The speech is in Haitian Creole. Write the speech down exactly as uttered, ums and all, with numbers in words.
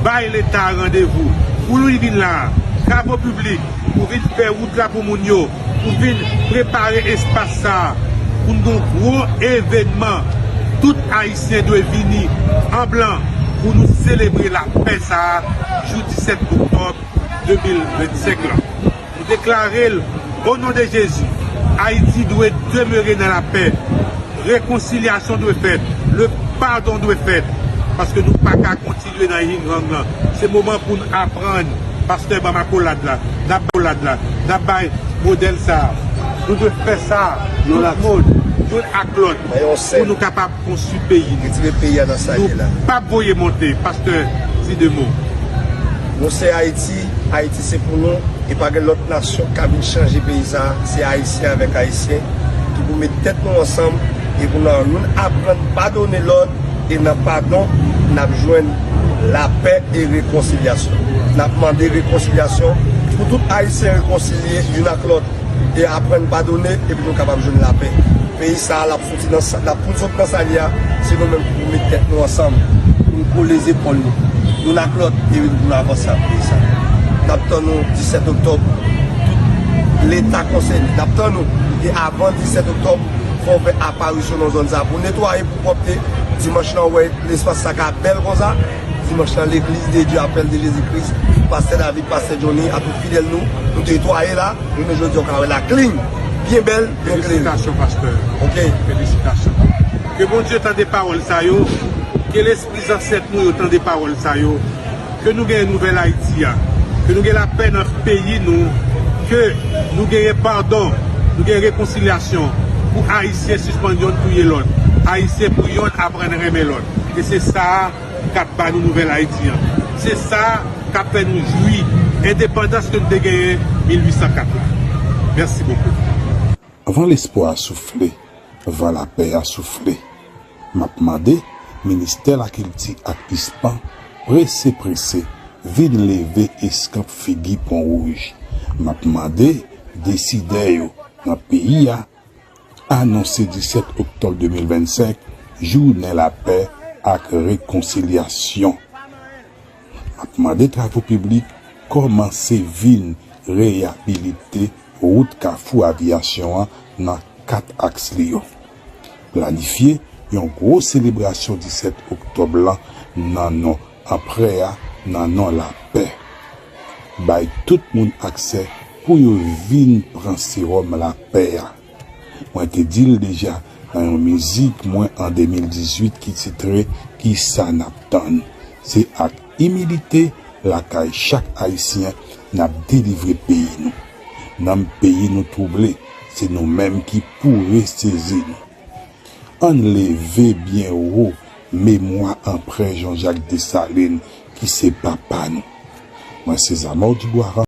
Bay Leta randevou pou li vin la a, travo piblik, pou vin fè wout la pou moun yo, pou vin prepare espas sa a, pou n gen yon gwo evènman. Tout Ayisyen dwe vini an blan pou nou selebre lapè sa a, jou disèt oktòb de mil vennsenk lan. Nou deklare l, o non de Jezi, Ayiti dwe demere nan lapè. Rekonsilyasyon dwe fèt. Le pardon dwe fèt. Paske nou pa ka kontinye nan yin yang lan. Se moman pou n aprann. Pastè, ban m akolad la. N ap akolad la. N ap bay modèl sa a. Nou dwe fè sa. Tout moun, youn ak lòt, pou nou kapab konstwi peyi nou. Retire peyi a nan sa l ye la. Nou p ap voye monte, pastè, di de mo. Nou se Ayiti, Ayiti se pou nou, e pa gen lòt nasyon k ap vin chanje peyi sa a. Se Ayisyen avèk Ayisyen ki pou met tèt nou ansanm e pou n youn aprann padone lòt, e nan padon, n ap jwenn lapè e rekonsilyasyon. N ap mande rekonsilyasyon pou tout Ayisyen rekonsilye youn ak lòt e aprann padone, epi nou kapab jwenn lapè. Peyi sa a, l ap soti nan sa, l ap pou n sot nan sa l ye a, se nou menm ki pou met tèt nou ansanm, pou n kole zepòl nou, youn ak lòt, epi pou n avanse ak peyi sa a. N ap tann nou disèt oktòb, tout Leta konsène. N ap tann nou, e avan disèt oktòb, fò w fè aparisyon nan zòn sa a pou netwaye, pou pwòpte. Dimanch lan, w wè, lespas sa ka bèl konsa. Dimanch lan, Legliz de Dye, Apèl de Jezi Kris, Pastè David, Pastè Johnny, a tout fidèl nou, nou te netwaye la, jounen jodi a, w ka wè la clean, byen bèl, byen klere. Felisitasyon, pastè. Ok. Felisitasyon. Ke Bondye tande pawòl sa yo, ke lespri zansèt nou yo tande pawòl sa yo, ke nou gen nouvèl Ayiti a, ke nou gen lapè nan peyi nou, ke nou genyen padon, nou gen rekonsilyasyon, pou Ayisyen sispann yonn touye lòt, Ayisyen pou yonn aprann renmen lòt. E se sa a k ap ba nou nouvèl Ayiti an. Se sa k ap fè nou jwi endepandans ke nou te genyen mil uit san kat la. Mèsi bokou. Van lespwa a soufle, van lapè a soufle. M ap mande Ministè Lakilti ak ISPAN prese prese vin leve eskanp figi Pon Wouj. M ap mande desidè yo nan peyi a anonse disèt oktòb de mil vennsenk jounen lapè ak rekonsilyasyon. M ap mande travo piblik kòmanse vin reyabilite wout Kafou Aviyasyon an nan kat aks li yo. Planifye yon gwo selebrasyon disèt oktòb lan nan non Anprè a, nan non lapè. Bay tout moun aksè pou yo vin pran sewòm lapè a. Mwen te di l deja nan yon mizik mwen an de mil dizuit ki titre Kisa n ap tann? Se ak imilite lakay chak Ayisyen n ap delivre peyi nou. Nanm peyi nou twouble, se nou menm ki pou resezi nou. Ann leve byen wo memwa Anprè Jean-Jacques Dessalines ki se papa nou. Mwen se Zamor Dubois